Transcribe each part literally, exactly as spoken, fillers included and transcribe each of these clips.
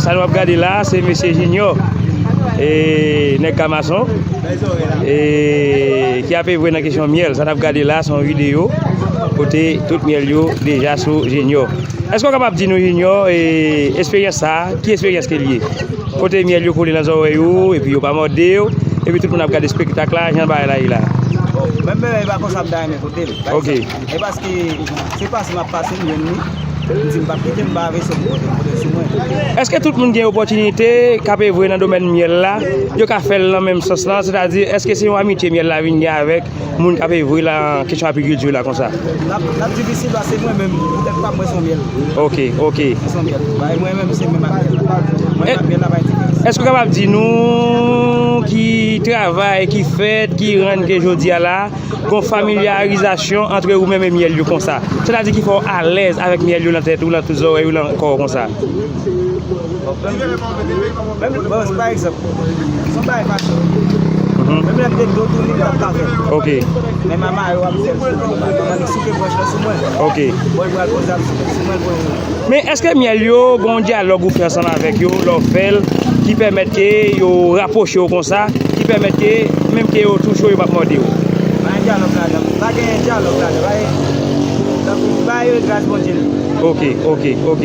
Sa nou ap gade la, se mesye Junior, e, nèg Kamason, e, ki ap evre nan kesyon myèl. Sa n ap gade la, se yon videyo kote tout myèl yo deja sou Junior. Èske w kapab di nou, Junior, e, esperyans sa a, ki esperyans ke l ye? Kote myèl yo kole nan zòrèy ou, epi yo pa mòde w, epi tout moun ap gade espektak la, jan bagay la ye la. Bon, menm bagay pa konsa m ta renmen kote l. Pa Ok. egzanp, e paske se pase m ap pase m jwenn li, m di m p ap kite, m pa vle sot pote pote sou mwen. Èske tout moun gen opòtinite k ap evre nan domèn myèl la, yo ka fè l nan menm sans lan, sètadi èske se yon amitye myèl la vin gen avèk moun k ap evre nan kesyon apikilti la konsa? L ap, l ap difisil paske mwen menm, pou tèt pa m, mwen se yon myèl. Ok, ok. Mwen se yon myèl. Bay mwen menm se menm ak myèl la. Mwen E- ak myèl la pa gen diferans. Èske w kapab di nou ki travay ki fèt, ki rann ke jodi a la, gon familyarizasyon antre ou menm e myèl yo konsa? Sètadi ki fè w alèz avèk myèl yo nan tèt ou, nan tout zòrèy ou, nan kò w konsa? Bon, menm, menm, bon, pa egzanp, se yon bagay fasil. Mhm. Menm lè m te do touni, m t ap ka fè l. Ok. Men m a mare w ap fè l sou mwen, m a souke branch lan sou mwen. Ok. Bon, l pral poze ap sou mwen, l poze. Men èske myèl yo, gon dyalòg ou fè ansanm avèk yo, lè w fè l, ki pèmèt ke yo rapwoche w konsa, ki pèmèt ke, menm ke yo touche w, yo p ap mòde w? Pa gen dyalòg ladan, pa gen dyalòg ladan, pa gen, tankou, ba yo gras Bondye li. Ok, ok, ok.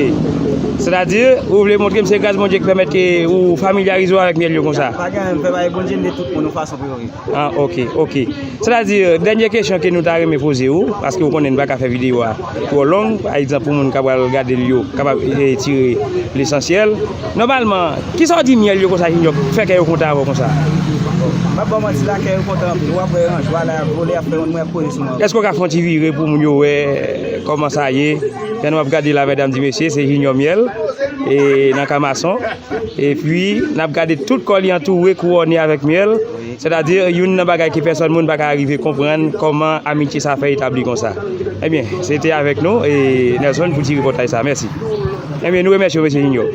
Sètadi, ou vle montre m se gras Bondye ki pèmèt ke ou familyarize w avèk myèl yo konsa? Pa gen anyen m fè, pa gen Bondye li tout moun yon fason pou yo viv. Ah, ok, ok. Sètadi, dènye kesyon ke nou ta renmen poze w, paske ou konnen n pa ka fè videyo a twò long, pa egzanp, pou moun k ap pral gade l yo, kapab, eh, tire lesansyèl. Nòmalman, kisa w di myèl yo konsa, Junior, fè kè yo kontan avè w konsa? M p ap ba w manti la, kè yo kontan anpil. W ap wè yo an jwa la, y ap vole, y ap fè yon mwen poze sou mwen. Èske w ka fè yon ti vire pou moun yo wè kòman sa ye? Jan nou ap gade la, medam di mesye, se Junior Myèl, e nan Kamason. Epi, n ap gade tout kò li antoure, kouwòne avèk myèl. Sètadi, youn nan bagay ke pèsòn moun pa ka rive konprann kòman amitye sa fè etabli konsa. Ebyen, se te avèk nou, e Nelson, pou ti repòtaj sa. Mèsi. Ebyen, nou remèsye w, mesye Junior.